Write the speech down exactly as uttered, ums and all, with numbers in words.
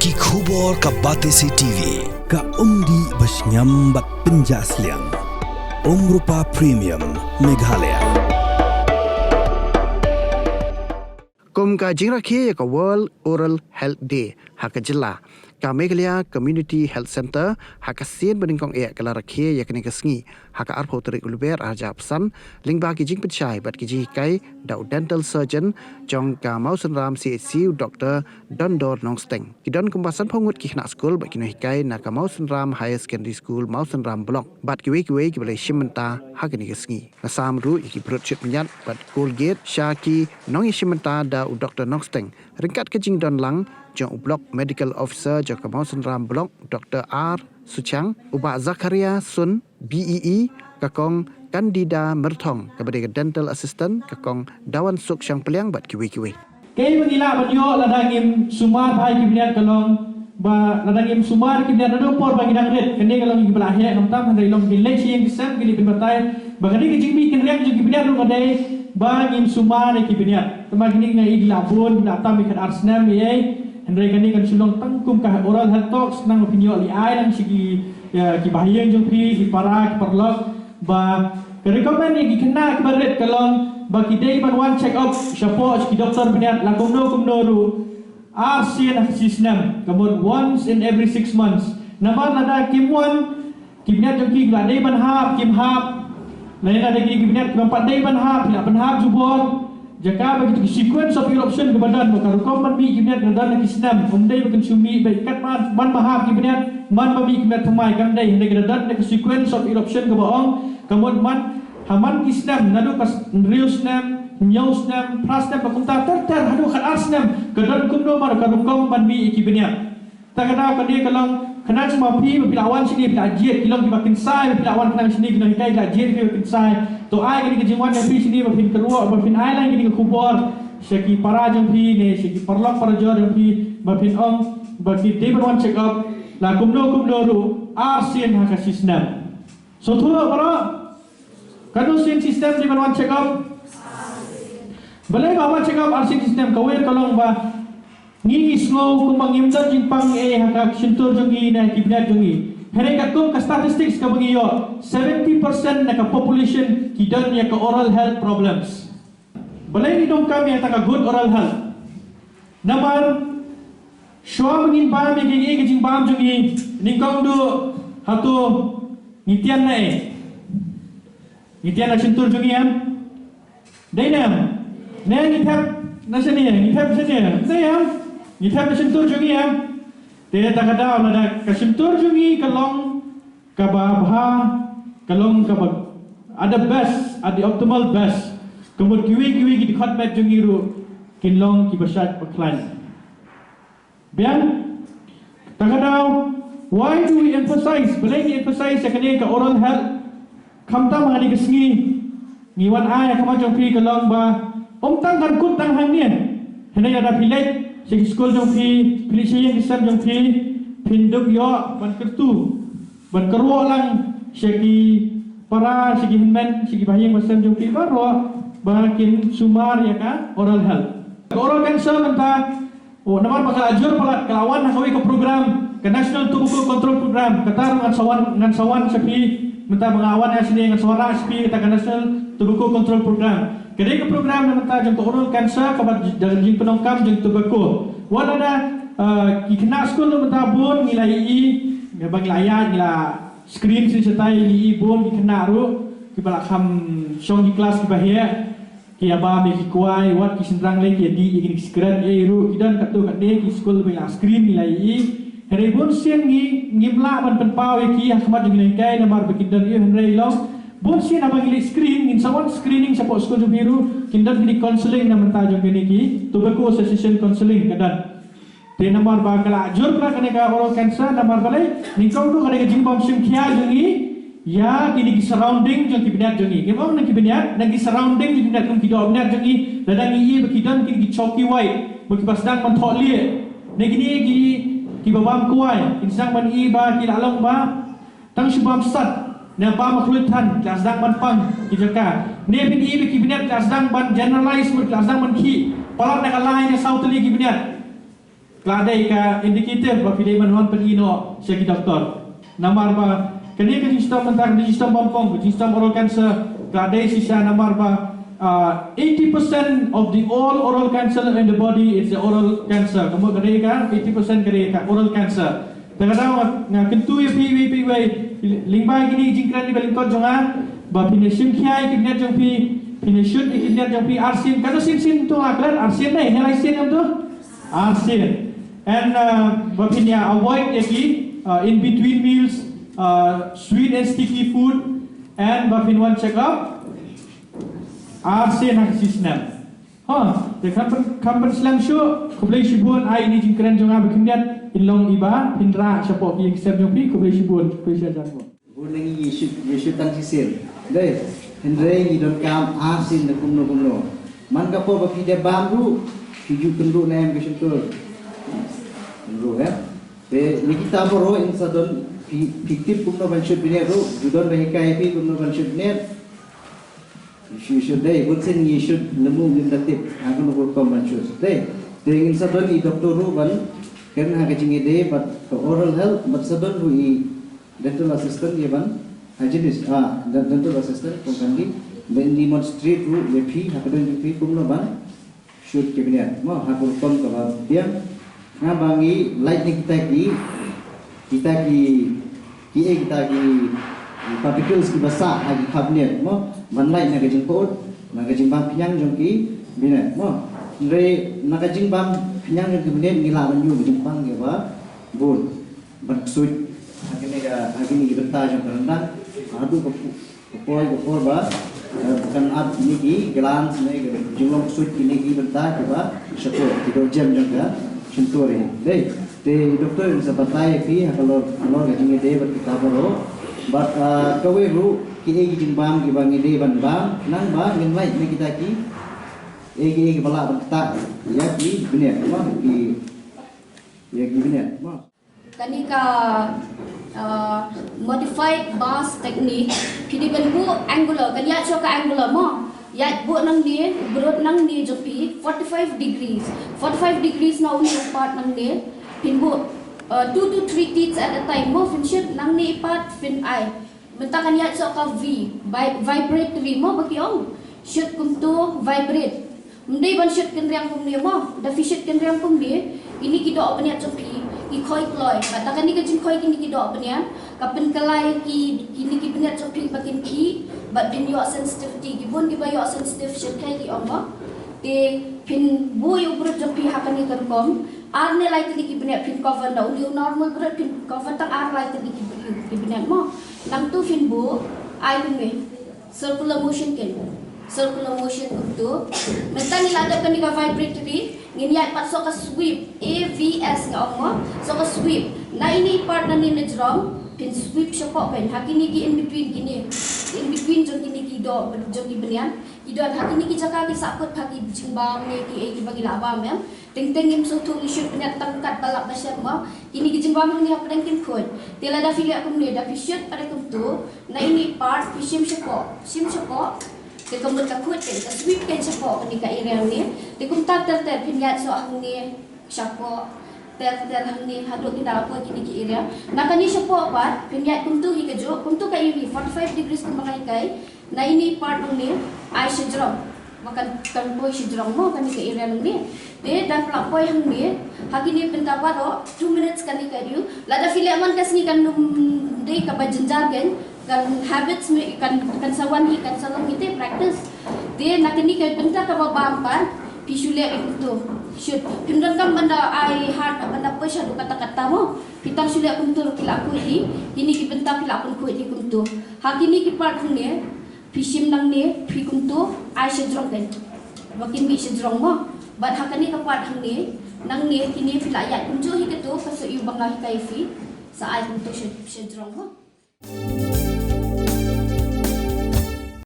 Ki khubor ka Batesi T V, ka umdih ba shngiam bad pynjah sliang. Umrupa Premium, Meghalaya. Kum ka jingrakhe ïa ka World Oral Health Day ha ka jylla, ka Meghalaya Community Health Centre ha ka sien ba nyngkong eh ka la rakhe ïa kane ka sngi ha ka arphew tarik u Lber arhajar arphew san, lyngba ki jingpynshai bad ki jinghikai da u dental surgeon jong ka Mawsynram C H C, u Doktor Dondor Nongsteng. Ki don kumba sanphew ngut ki khynnah skul bad ki nonghikai na ka Mawsynram Higher Secondary School, Mawsynram Block, bad kiwei kiwei kiba la ïashim bynta ha kane ka sngi. La sam ruh ïa ki brut shit pynïap bad Colgate sha ki nongïashim bynta da u Doktor Nongsteng, ryngkat ka jingdon lang jong u Block Medical Officer jong ka Mawsynram Block, Doktor R Suchang, u Bah Zakaria Sun, B E E, ka Kong Candida Myrthong, kaba dei ka Dental Assistant, ka Kong Dawansuk Shangpliang bad kiwei kiwei. Kaei ba ngi lah ban ïoh lada ngim sumar bha ïa ki bniat ka long ba lada ngim sumar ïa ki bniat naduh por ba ngi dang rit. Kane ka long ïa kiba la heh khamtam, hynrei long ki leit sha ïing ki sem, ki leit pynbatai ba kane ka jingmih kynriang jong ki bniat ruh ka dei ba ngim sumar ïa ki bniat. Tangba kine nga i ki la bun, ki la tam ïa ka ar snem ïa ei. Hynrei kane kan shu long tang kum ka oral health talks, khnang ba phin ïoh leit ai lang sha ki, ïa, ki bahaïing jong phi, ki para, ki paralok. Ba ka recommend ïa ki khynnah kiba rit ka long ba ki dei ban wan check up shapoh sha ki doktor bniat la kumno kumno ruh ar sien ha ka shi snem, ka mut once in every six months. Namar lada kim wan, ki bniat jong ki ki la dei ban hap kim hap, lane lada ki, ki bniat ki bym pat dei ban hap ki la pynhap jubor. Jaka ba ki, ki sequence of eruption kaba don, ba ka rukom ban mih ki bniat ka don ha ki snem, ym dei ba kan shu mih ba katba man ba hap ki bniat, man ba mih ki bniat thymmai, kam dei. Hynrei ka don ka sequence of eruption kaba ong, ka mut man, ha man ki snem, naduh ka hynriew snem, hynñiew snem, phra snem, ba kumta ter ter haduh ka ar snem, ka don kumno mar ka rukom ban mih ïa ki bniat. Ta ka daw kane ka long khnang ba phi ba phi la wan shane phi la jied, ki long kiba kynsai ba phi la wan khnang shane, ki long hikai ki la jied phi ba kynsai. To ai kane ka jingwan ïa phi shane ba phin kyrwoh, ba phin ai lang kane ka khubor sha ki para jong phi ne sha ki paralok parajor jong phi, ba phin ong ba ki dei ban wan check up la kumno kumno ruh ar sien ha ka shi snem. Sngewthuh baroh? Katno sien shi snem dei ban wan check up? Balei ba wan check up ar sien shi snem? Kawei ka long ba ngi, ngi sngew kumba ngim don jingpang ei ha ka shyntur jong ngi ne ki bniat jong ngi. Hynrei katkum ka statistics kaba ngi ïoh, seventy percent na ka population ki don ïa ka oral health problems. Balei ngi donkam ïa kata ka good oral health? Namar shuwa ba ngin bam ïa ka, ïa ka jingbam jong ngi, nyngkong duh hato ngi tian na ei? Ngi tian na shyntur jong ngi em? Dei ne em? Ne ngi thep na shane, ngi thep shane, dei em? Ngi thep na shyntur jong ngi em? Te ta ka daw lada ka shyntur jong ngi ka long kaba bha, ka long kaba at the best, at the optimal best, ka mut kiwei kiwei ki dkhot met jong ngi ruh kin long kiba shait ba khlaiñ. Biang, ta ka daw, why do we emphasize? Balei ngi emphasize ïa kane ka oral health? Khamtam ha kane ka sngi ngi wan ai ha khmat jong phi ka long ba ym tang kan kut tang hangne. Hynrei lada phi leit sha ki skul jong phi, phi leit sha ïing ki sem jong phi, phin dup ïoh ban kyrtu, ban kyrwoh lang sha ki para, sha ki hynmen, sha ki bahaïing bahasem jong phi baroh ba kin sumar ïa ka oral health. Ka oral cancer mynta, oh, namar ba ka la jur palat, ka la wan ha kawei ka program, ka National Tobacco Control Program. Kata ruh ngan sa wan, ngan sa wan sha phi mynta ba nga wan ha shane, ngan sa wanrah sha phi kata ka National Tobacco Control Program. Ka dei ka program na mynta jong ka oral cancer kaba da ka jingpyndonkam jong tobacco. Wat lada, eh, ki khynnah skul na mynta bun ngi la ïohi, ba ngi la ïaid, ngi la screen shisha tai, ngi ïohi bun ki khynnah ruh kiba la kham shong ki klas kiba heh, ki ïa bam ïa ki kwai, wat ki shynrang lei ki ïa dih ïa kine ki sikret ei ruh, ki don katto katne ki skul ba ngi la screen ngi la ïohi. Hynrei bun sien ngi, ngim lah ban pynpaw ïa ki ha khmat jong ki nonghikai namar ba ki don ïa u, hynrei long bun sien haba ngi leit screen, ngin sa wan screening shapoh skul jong phi ruh, kin don kine ki counselling na mynta jong kine ki tobacco cessation counselling ka don. Te namar ba ka la jur palat kane ka oral cancer, namar balei? Nyngkong ruh ka dei ka jingbym shim khia jong ngi ïa kine ki surrounding jong ki bniat jong ngi. Ngim ong na ki bniat, na ki surrounding jong ki bniat, kum ki dohbniat jong ngi. Lada ngi ïohi ba ki don kine ki chalky white, ba kiba sdang ban thoh lieh, ne kine ki, kiba bam kwai, kin sdang ban ïohi ba ki la long ba tang shu bam sat, ne bam ha khluit than, ki la sdang ban pang ki jaka. Ne phin ïohi ba ki bniat ki la sdang ban generalize, ki la sdang ban khih palat na ka lai ne saw tylli ki bniat. Ka dei ka indicative ba phi dei ban wan pyni noh sha ki doktor. Namar ba kane ka jingshitom mynta, ka jingshitom bymkong, ka jingshitom oral cancer, ka dei shisha namar ba uh, eighty percent of the all oral cancer in the body is the oral cancer. Ka mut ka dei ka eighty percent ka dei ka oral cancer. Te ka daw nga, nga kyntu ïa phi wei phi wei, lyngba kine ki jingkren kiba lyngkot jong nga, ba phin ïa shim khia ïa ki bniat jong phi, phin ïa shut ïa ki bniat jong phi arsien, katto sien sien to nga klet arsien ne, ïa lai sien em to? Arsien. And uh, ba phin ïa avoid ïa ki uh, in between meals, uh, sweet and sticky food, and ba phin wan check up arsien ha ka shi snem. Ha, te kham pyn, kham pynslem shuh, khublei shibun, ai ine i jingkren jong nga ba khyndiat, in long iba phin rah shapoh ki ïing ki sem jong phi, khublei shibun, khublei shihajar nguh. Bun na ngi ïa shu, ïa shu tang shisien. Dei, hynrei ngi donkam arsien da kumno kumno. Man ka por ba phi dep bam ruh, phi ju kynduh ne em ka shyntur? Kynduh, eh? Te ïa kita baroh in sa don, phi, phi tip kumno ban shut bniat ruh, ju don ba hikai phi kumno ban shut bniat. Shu, shu dei, bun sien ngi shu lyngngoh, ngim da tip ha kano ka rukom ban shu dei. Te ngin sa don i doktor ruh ban kren ha ka jingïadei bad ka oral health, bad sa don ruh i dental assistant ïa ban hygienist, ah, den-, dental assistant kum kan dei ban demonstrate ruh ïa phi ha ka don jong phi kumno ban shut ki bniat. Mo, ha ka rukom kaba biang. Nga ba ngi lait na kita ki, kita ki, ki, eh, kita ki particles kiba sah ha ki khap bniat, mo, ban lait na ka jingpyut, na ka jingbam khñiang jong ki bniat, mo. Hynrei na ka jingbam khñiang jong ki bniat ngi lah ban ïoh ka jingpang kiba bun. Ban ksuid ha kine ka, ha kine ki bynta jong ka ryndang, haduh ka pu-, ka poi, ka por ba, eh, kan ap kine ki glands ne ka jinglong ksuid kine ki bynta kiba shapoh, ki dohjem jong ka shyntur hi. Dei, te doktor in sa batai ïa phi ha ka lor, ka lor ka jingïadei bad kita baroh. Bad, eh, kawei ruh kiei ki jingbam kiba ngi dei ban bam, nang ba ngin lait na kita ki, eh, kiei kiba lah ban ktah ïa ki bniat, mo, ki, ïa ki bniat, mo. Kane ka, uh, modified bars technique, phi dei ban buh angular, kan ïaid shuwa ka angular mo. Ïaid buh nangne, brut nangne jong phi, forty-five degrees. Forty-five degrees na une u part nangne, phin buh, uh, two to three teeth at a time mo, phin shut nangne i part, phin ai. Mynta kan ïaid shuwa ka V, vi-, vibratory mo ba ki ong. Shut kumto, vibrate. Ym dei ban shut kynriang kumne mo, da phi shut kynriang kumne, kine ki doh bniat jong phi ki khoi kloi. Bad da kane ka jingkhoi kine ki doh bniat, ka pynkylla ïa ki, kine ki bniat jong phi ba kin khih, bad phin ïoh sensitivity, ki bun kiba ïoh sensitive shyrkhei ki ong mo. Te phin buh ïa u brut jong phi ha kane ka rukom, ar ne lai tylli ki bniat phin cover, da une u normal brut phin cover tang ar lai tylli ki bniat, ki bniat mo. Nangtu phin buh, ai kumne. Circular motion kein. Circular motion kumtu. Mynta ngi la dep kane ka vibratory, ngin ïaid pat shuwa ka sweep, A V S nga ong mo. Shuwa ka sweep. Na ine i part nangne na jrong, phin sweep shapoh kein. Ha kine ki in between kine. In between jong kine ki doh, jong ki bniat. Ki don ha kine ki jaka ki sahkut ha ki jingbam ne kiei kiba ngi la bam em. Teng teng ngim sngewthuh ngi shut bniat tang katba lap ba shem mo. Kine ki jingbam hangne hapdeng kin khuid. Te lada phi leh kumne, da phi shut pat kumtu. Na ine i part phi shim shapoh, shim shapoh. Te ka mut ka khuid kein, ka sweep kein shapoh kane ka area hangne. Te kumta ter ter phin ïaid shuwa hangne shapoh. Ter ter hangne haduh kin da la poi kine ki area. Na kane shapoh pat phin ïaid kumtu hi kajuh, kumtu ka area forty-five degrees kumba nga hikai. Na ine i part nangne, ai shajrong. Ba kan, kan poi shajrong mo kane ka area nangne. Te da phi la poi hangne, ha kine bynta baroh, two minutes kane ka dei. Lada phi leh man ka sngi kan ym dei kaba jynjar kein, kan habits me, kan, kan sa wan hi, kan sa long hi te practice. Te na kane ka bynta kaba bam pat, phi shu leh kumtu. Shut. Phim donkam ban da ai hard, ban da poi shaduh katta katta mo. Phi tang shu leh kumtu ruh phi la khuid hi. Kine ki bynta phi la pynkhuid hi kumtu. Ha kine ki part hangne, phi shim nangne, phi kumtu, ai shajrong kein. Ba kin mih shajrong mo. Bad ha kane ka part hangne, nangne kine phi la ïaid kumjuh hi katu, ka shu ïoh ba nga hikai phi, sa ai kumtu sha, shajrong mo.